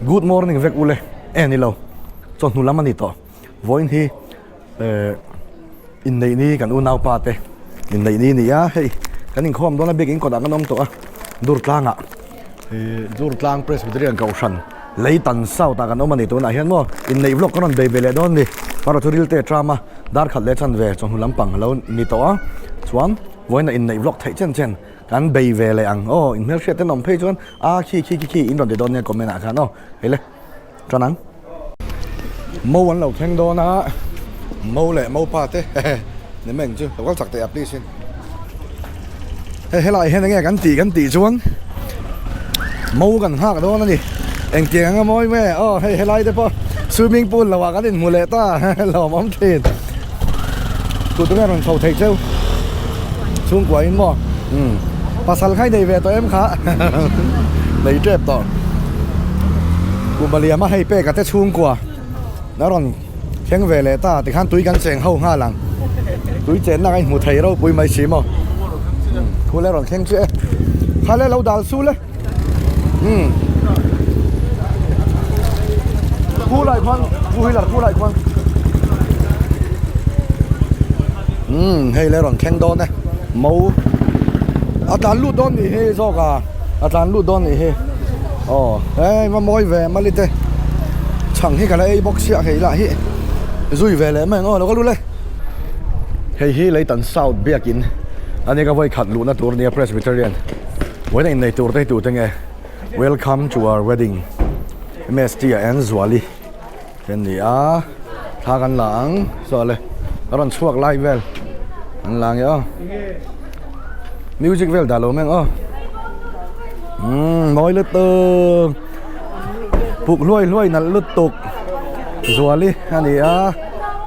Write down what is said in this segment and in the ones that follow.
Good morning vek ule e ni lo chawhnu lam a ni tawh vawiin hi eh inneih ni kan unau pa te inneih ni a ni a hei kan inkhawm dawn a biakin kawtah kan awm tawh a Durtlangah eh Durtlang Presbyterian Kohhran Leitan South ah kan awm a ni tunah hian maw inneih vlog ka rawn bei ve leh dawn a ni marawh chu ril te a tram a dar khat leh chanve chawhnu lampang a lo ni tawh a chuan vawiin a inneih vlog theih chen chen Kan bei ve leh ang aw, in hmelhriat ten awm phei chuan a khi khi khi khi in rawn ti dawn nia comment ah khan aw, hei le tan ang. Mo an lo thleng dawn a, mo leh mo pa te hehe ni meng chu lo kal chak teh a please in. Hei helai hian enge kan tih kan tih chuan mo kan nghak dawn a ni, engtiang anga mawi nge aw hei helai te pawh swimming pool lo ah kan inhmu leh ta lawmawm thin. Tu tu nge rawn chho thei cheu? Chhungkua in maw? Umm pasal kha i nei ve tawh em kha? Nei tep tawh. Kum a liam a hei pek a te chhungkua a rawn thleng ve leh ta tikhan tui kan cheng ho nghal ang. Tui chenna ka inhmu thei ropui mai si maw? Khu le rawn thleng chiah e. Kha le lo dal su le. Umm khu lai khuan two wheeler khu lai khuan umm hei le rawn thleng dawn e mo a tlan lut dawn nih hi zawk a a tlan lut dawn nih hi aw hei va mawi ve mali te chhang hi ka la ei bawk sia hei lah hi zui ve leh mai ang aw lo ka lut le hei hi Leitan South biakin a nia ka vawikhat luhna tur a nia Presbyterian. Vawiin a innei tur te hi tute nge welcome to our wedding MST ah hian Zuali te an ni a thla kan la ang saw le a rawn chhuak lai vel an la ang e aw music vel dah lo mai ang aw umm mawi lutuk puk hluai hluai nalh lutuk Zuali a ni a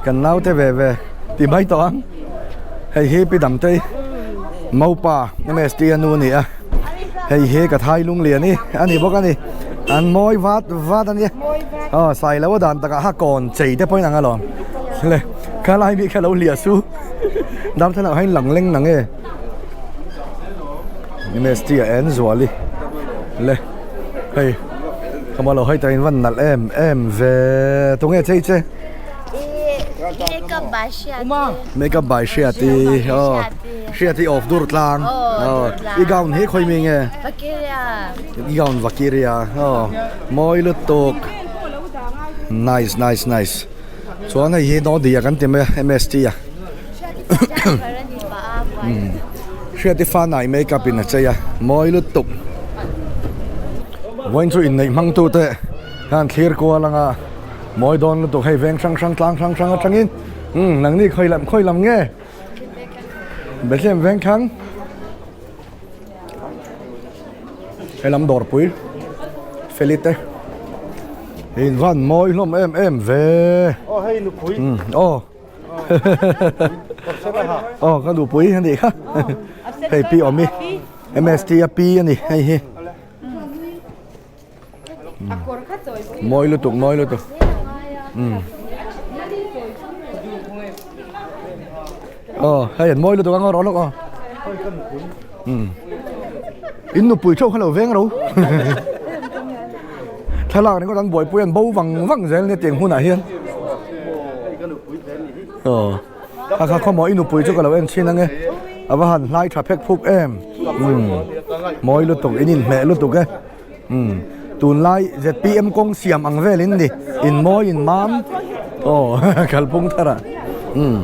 kan naute ve ve ti mai tawh ang. Hei hi Pi Damtei Mopa MST a nu a ni a, hei hi ka thai lunglian i a ni bawk a ni, an mawi vat vat a nia, aw Sailo a dan takah kha kawn chei te pawhin ang alawm le khalai mi kha lo hliah su darthlalang ah hian lang leng nang e MST a en zual i le hei ka maw lo hei ta in van nalh em em ve tunge chei che. Makeup by Hriati. Makeup by Hriati. Oh. Hriati of Durtlang. Oh. I gown hi khoi mi nge? Vakiria. I gown Vakiria. Oh. Mawi lutuk. Nice nice nice. Chuan hei hi no dia kan ti mai a MST a. Hriati fa nai makeup in a chei a. Mawi lutuk. Vawiin chu inneih hmang tu te khan thlir kual anga. Mawi dawn lutuk hei veng hrang hrang tlang hrang hrang atangin umm nangni khawi lam khawi lam nge Bethlehem veng thlang he lam dawrpui feli te in van mawi hlawm em em ve aw hei nupui umm aw aw ka nupui a nih kha hei pi awmi MST a pi a ni hei hi. Mawi lutuk mawi lutuk umm aw hei an mawi lutuk ang aw rawh lawk aw umm in nupui theuh kha lo veng ro thlalak ringawt an buaipui an bo vang vang zel nia tiang hunah hian aw. Kha kha khawmaw i nupui chu ka lo en thin ange a va han hlai tha phek phuk em umm mawi lutuk in inhmeh lutuk e umm tunlai zpm kawng siam ang vel in ni in mawi in mam aw kalphung thar ah umm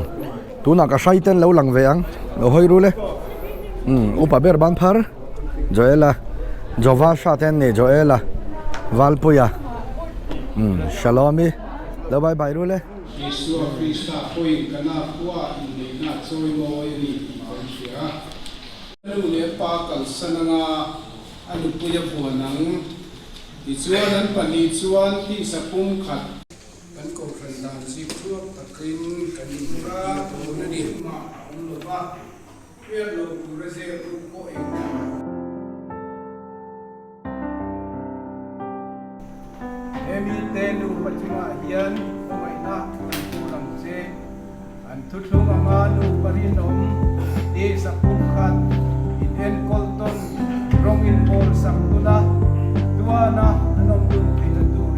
tunah ka hrai ten lo lang ve ang lo hawi rul e umm upa ber ban phar Joela Jova hra te an ni Joela Valpuia umm Shalomi lo bye bye rul e. Isua Krista pawhin Kana khua inneihna a chawi mawi a ni tih kan hria. A nu leh pa kalsan anga a nupui a vuan ang. Tichuan an pahnih chuan tisa pum khat. Kan kohhran dan zip thuak takin kan inhmuhtir dawn a ni. Mah a awm lo va, hriat loh tur a zep ruk pawh engmah. He mite nupa chungah hian khawngaihna an tur ang che. An thuthlung anga nupa rinawm ti sakpum khat in enkawl tawn rawng in bawl sak tuna tuana an awm dun theihna turin.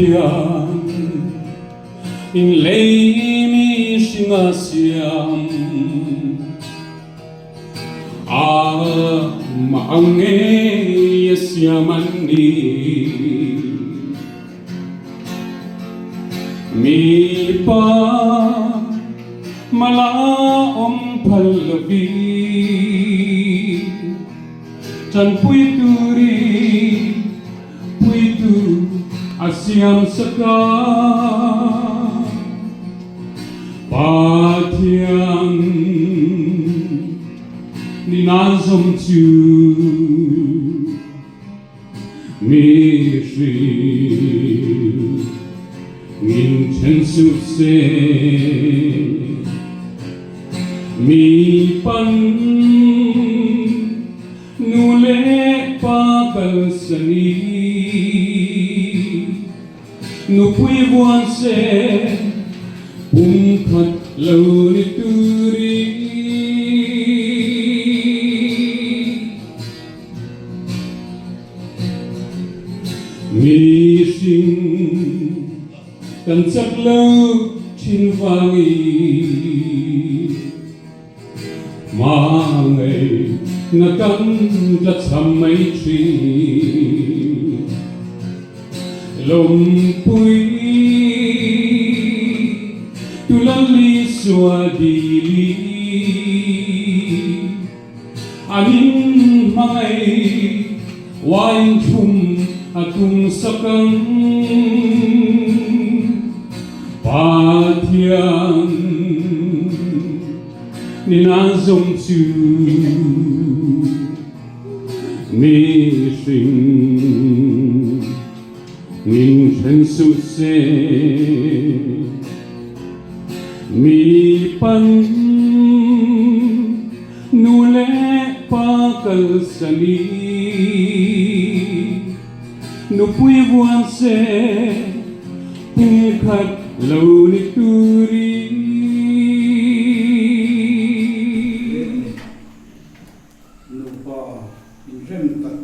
Pathian in lei mi hring a siam. Amah ang ngei a siam an ni. Mipa mala awm phal lovin tanpui turin puitu a siam sak a. Pathian ni nan zawm chu Mihring min then suh se, mi pan nu le pa kalsan i nupui vuan se pumkhat lo ni turin. Mihring kan chak lo thin vangin hmangaih na kan tlachham mai thin. Lawmpui tu Lalisua dili. An in hmangaih wine thlum a tum sak ang. Pathian ni nan zawng chu mihring min then suh se. Mi pan Nu le pa kalsan i nupui vuan se pumkhat lo ni turin. Nupa inrem tak,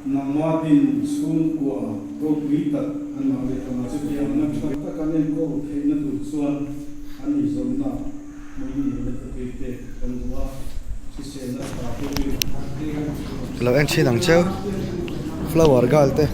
nangma din chhungkua ropui tak an awm ve ta. Chutiang na tha tak an enkawl theihna tur chuan an eizawnna hmuinihna te pui te kan duh a, hriselna tha pawhin. Lo en thin ang cheu flower girl te.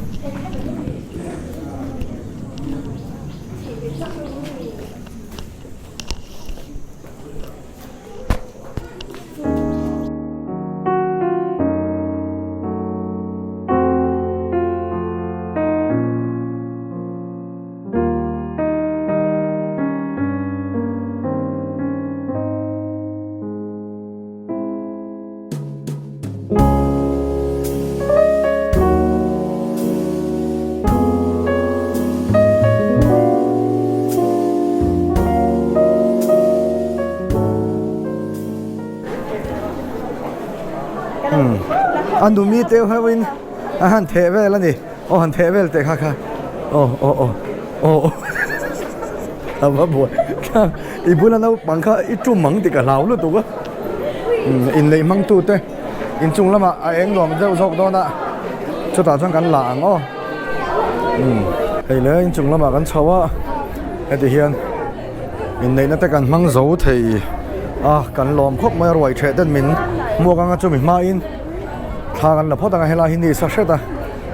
A numi te ho in a han theh vel a ni aw han theh vel teh kha kha aw aw aw aw aw a va buai i bula naupang kha i tum ang tih ka hlau lutuk a inneih hmang tu te inchung lamah a eng nuam deuh zawk dawn a chutah chuan kan la ang aw hei le inchung lamah kan chho a heti hian inneihna te kan hmang zo thei a kan lawm khawp mai a ruai theh ten min hmuak anga chumi hmain thla kan la phawt anga helai hi ni sa hret a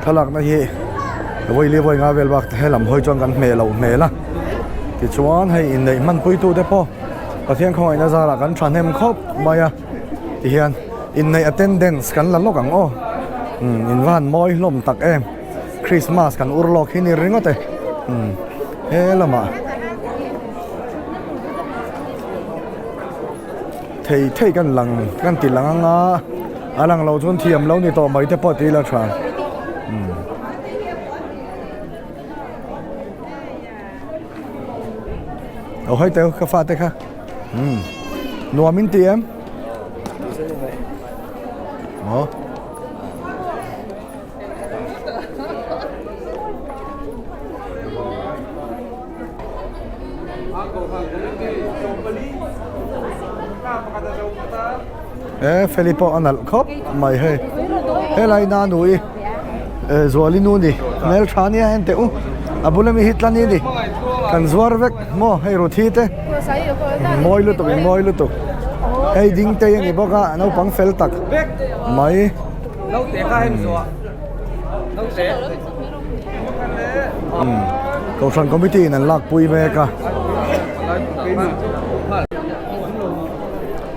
thlalakna hi vawi li vawi nga vel bak helam hawi chuan kan hmeh loh hmel a tichuan hei inneih hmanpui tu te pawh Pathian khawngaihna zarah kan thahnem khawp mai a tihian inneih attendance kan la lawk ang aw umm in va han mawi hlawm tak em Christmas kan ur lawk hi ni ringawt e umm he lamah thei thei kan lang kan ti lang anga a lang lo chuan thiam lo ni tawh mai te pawh ti ila tha umm. Aw hei teu ka fate kha umm nuam in ti em aw e feli pawh a nalh khawp mai hei helai nanu i. Zuali nu ni hmel tha nia en teh u a bula mi hi tla ni ni kan zuar vek maw hei ruthi te mawi lutuk in mawi lutuk hei ding te a ni bawk a naupang fel tak mai. Kohhran committee in an lak pui mek a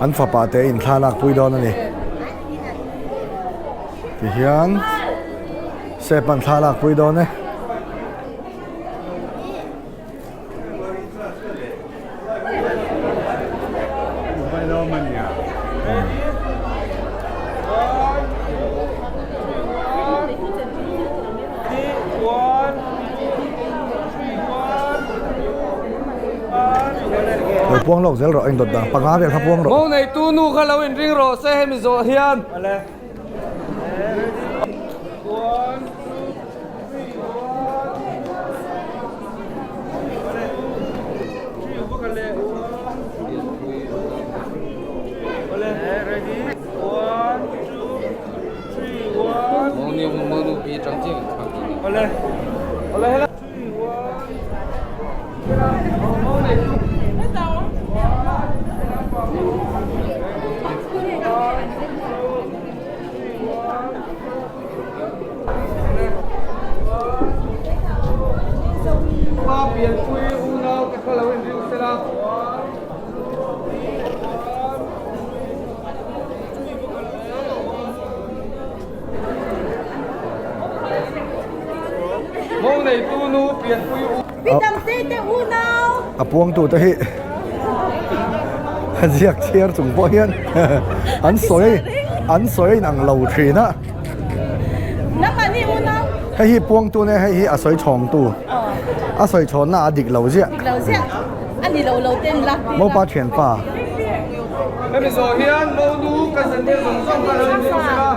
an fapa te in thla lak pui dawn a ni tihian step an thla lak pui dawn e. Lo puang lawk zel rawh engdawt dang panga vel kha puang rawh. Mo neitu nu kha lo inring rawh se hemi zawh hian. Pa pianpui unau te kha lo inring sela. Mo neitu nu pianpui u. A puangtu te hi a ziak chhiar chung pawh hian an sawi an sawi a inang lo thin a. Hei hi puangtu nia hei hi a sawi chhawngtu a sawi chhawnna a dik lo ziah. Mopa thianpa. Hemi zawh hian Monu ka zan te zawng zawng kha lo inring sela.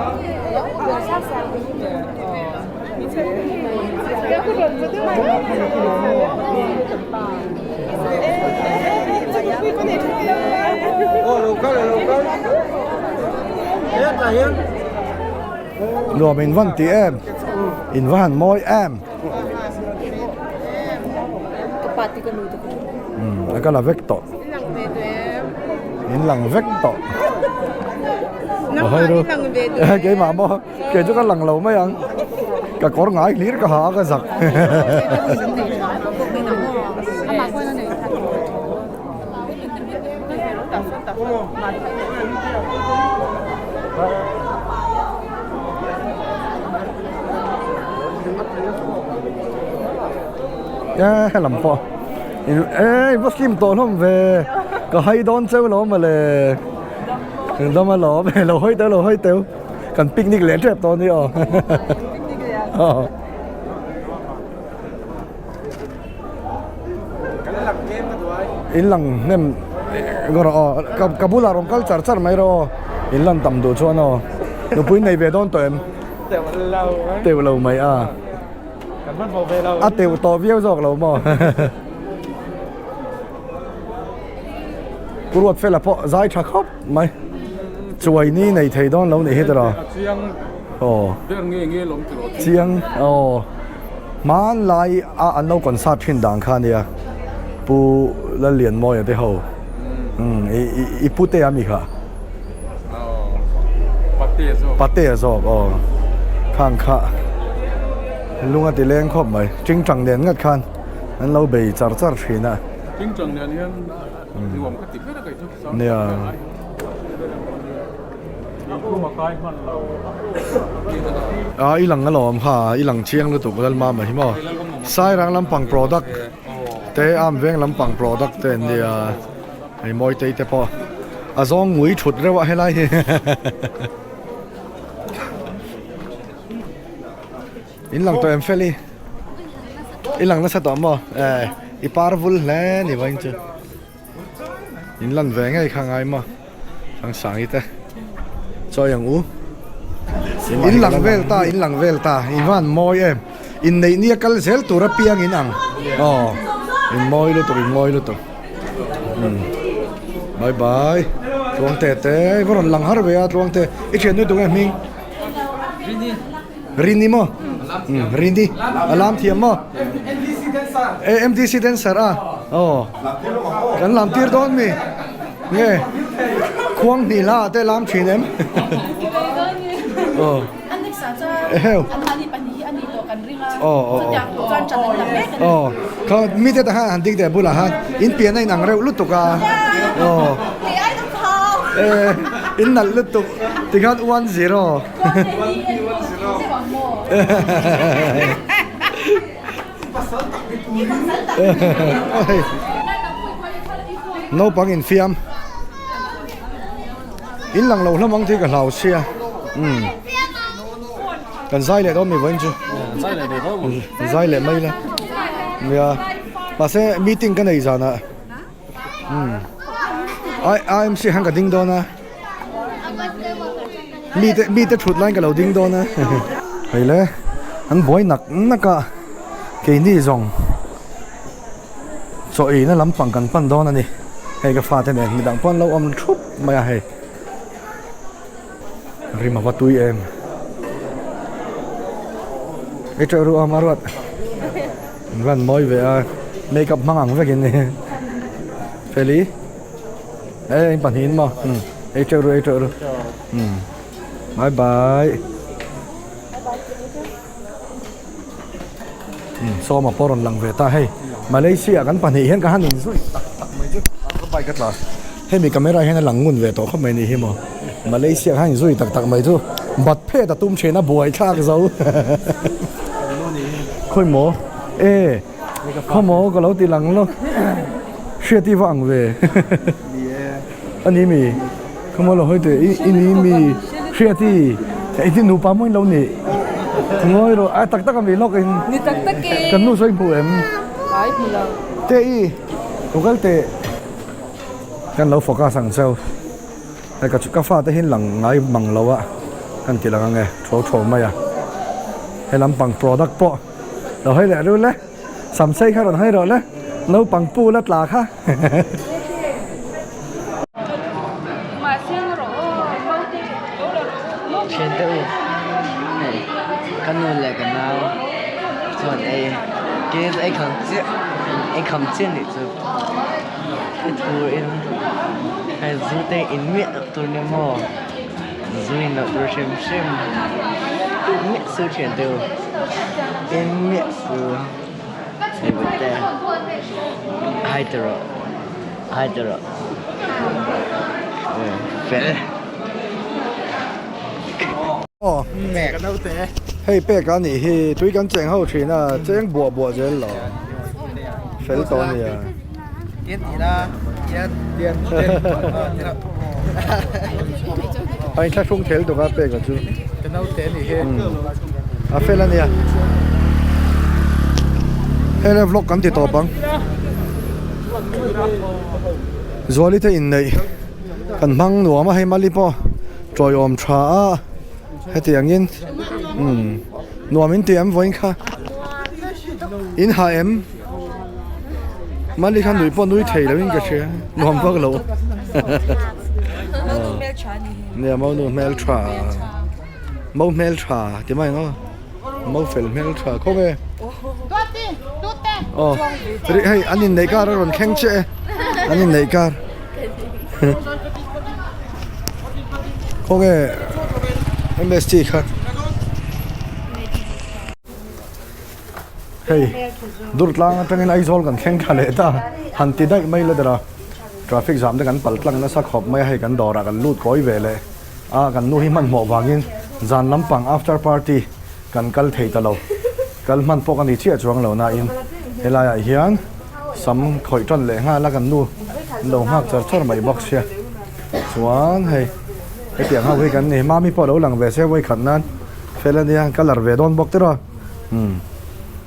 Nuam in van ti em in va han mawi em a ka la vek tawh in lang vek tawh keimah maw. Kei chu ka lang lo mai ang. Ka kawr ngai hlir ka ha a ka zak. E lam pawh e va slim tawh hlawm ve ka hai dawn cheu lo mawle engdam alawm lo hawi teuh lo hawi teuh. Kan picnic leh tep tawh a ni aw. In lang hnem ngaw rawh aw ka bulah rawn kal char char mai rawh aw in lan tam duh chuan aw nupui nei ve dawn tawh em teuh lo mai a a teuh tawh viau zawk lo maw Pu Ruatfela pawh zai tha khawp mai. Chuai ni nei thei dawn lo nih hi tiraw? Chiang Aw. Ber nge nge lawm tiraw? Chiang aw. Hmanlai a an lo concert thin dan kha ania. Pu Lallianmawia te ho. Umm i i pu te ami kha? Aw. Pate zawk. Pate zawk aw. Khang kha lung a ti leng khawp mai. Tingtang nen ngat khan an lo bei char char thin a. Tingtang nen hian Nuam ka ti ber a kei chu. Nia. A i lang alawm kha i lang chiang lutuk Lalmama hi maw. Sairang lampang product te am veng lampang product te an nia hei Mawitei te pawh a zawng ngui thut reuh a helai hi. In lang tawh em Feli? I lang nasa tawh maw? Eh, i par vul hle ni vawiin chu. In lan ve ngei kha ngai maw? Sangsangi te. Chawi ang u. In lang vel ta, in lang vel ta. In van mawi em. In neih nia kal zel tur apiang in ang. Aw, in mawi lutuk, in mawi lutuk. Bye bye. Tluangte te, i va rawn lang har ve a Tluangte. I thiannu tunge hming? Rini. Rini maw? Rini a lam thiam maw? E MDC dancer a aw kan lam tir dawn mi nge khuang hnih hla ah te lam thin em aw eheu aw aw aw kha mite ta khan han ding teh bulah khan in pian a inang reuh lutuk a aw e in nalh lutuk tikhan 1-0. Naupang infiam in lang lo hlawm ang tih ka hlau sia umm kan zai leh dawn mi vawiin chu zai leh mai la nia mahse meeting ka nei zanah umm IMC khan ka ding dawn a. Mite mite thut laiin ka lo ding dawn a hei le an buai nak nak a keini zawng chaw eina lampang kan pan dawn a ni hei ka fate nen midang pawh an lo awm thup mai a hei rim a va tui em ei teuh ruh a maruat an van mawi ve a makeup hmang ang vekin feli. Ê in pahnihin maw umm ei teuh ru ei teuh ru umm bye bye umm sawma pawh rawn lang ve ta hei Malaysia kan pahnih hian ka han inzui tak tak mai chu ka bike a tla hemi camera hian a lang ngun ve tawh khawp mai ni hi maw Malaysia ka han inzui tak tak mai chu bat phet a tum thin a buai thlak zo khawi maw e. Khawmaw ka lo ti lang lawk hriat i va ang ve a ni mi khawmaw lo hawi teh i ni mi hriat i i ti nupa maw in lo nih ngawi rawh a tak tak a mi lawk in ni tak tak e kan nu sawi hmu em ai hmu lo teh i lo kal teh kan lo focus ang cheu hei ka ka fate hi lang ngai mang lo a kan ti lang ang e tho tho mai a he lampang product pawh. Lo hawi leh rul e, sam sei kha rawn hawi rawh le, naupang pu la tla kha. Thian te u, hei ka nu leh ka nau chuan ei ke chu ei kham chiah ei kham chiah nih chu i thur in hei zu te in miah loh tur nia maw zu in loh tur hrim hrim miah su thian te u. En miah su hei vut te hai ta rawh hai ta rawh fel. Aw hei pek a nih hi tui kan cheng ho thin a cheng buah buah zel lo fel tawh a nia. A inthlahrung thel tuk a pek a chu a fel a nia hei le vlog kan ti tawp ang Zuali te inneih kan hmang nuam a hei Mali pawh tawiawm tha a hetiang in nuam in ti em vawiin kha in ha em. Mali kha nui pawh nui thei loin ka hria nuam vak lo nia mo nu hmel tha mo hmel tha ti mai ang aw mo fel hmel tha khaw nge aw ri hei an inneih kar a rawn thleng chiah e an inneih kar khaw nge M_S_T kha. Hei Durtlang atangin Aizawl kan thleng thla leh ta han ti daih mai la dara traffic jam te kan pal tlang nasa khawp mai a hei kan dawrah kan lut kawi ve leh a kan nu hi hmanhmawh vangin zan lampang after party kan kal thei ta lo kal hman pawh ka ni chiah chuang lo nain helaiah hian sam khawih tan leh nghal a kan nu lo nghak char char mai bawk sia chuan hei hetiang ho hi kan ni mami pawh a lo lang ve se vawikhat nan. Fel a nia, ka lar ve dawn bawk tiraw. Umm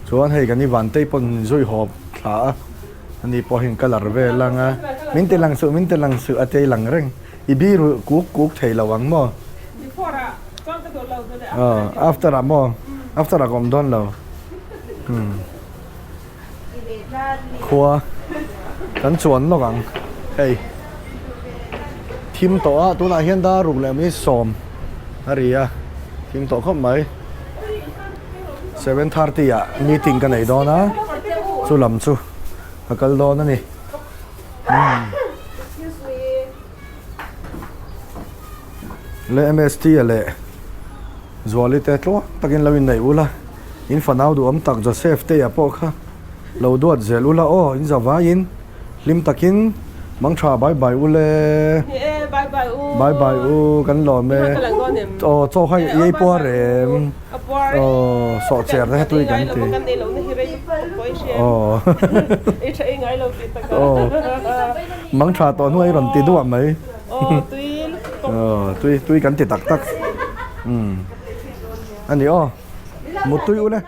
chuan hei kan i vantei pawn min zui haw thla a, ani pawh hian ka lar vel ang a, min ti lang suh, min ti lang suh a ti lang reng. I bi ruh kuk kuk thei lo ang maw? Aw after ah maw? After ah ka awm dawn lo. Umm khua kan chuan lawk ang hei thim tawh a tunah hian dar ruk leh mai sawm a ri a thim tawh khawp mai. 7:30 ah meeting ka nei dawn a, chu lam chu ka kal dawn a ni. Le MST a leh Zuali te tluang takin lo inneih ula, in fanau duhawm tak Joseph te ah pawh kha lo duat zel ula aw, in zavaiin hlim takin mangtha bye bye u le. Ni e, bye bye u. Bye bye u, kan lawm e. Aw chaw kha i ei puar em? A puar e. Aw sawh cher te kha tui kan ti. Kan ei lohna hi rei lutuk pawh i hria em? Aw. I tha ei ngai lo tih takah. Aw, mangtha tawh hnuai i rawn ti duah mai. Aw tui lutuk. Aw tui tui kan ti tak tak. Umm. A ni aw. Mut tui u le.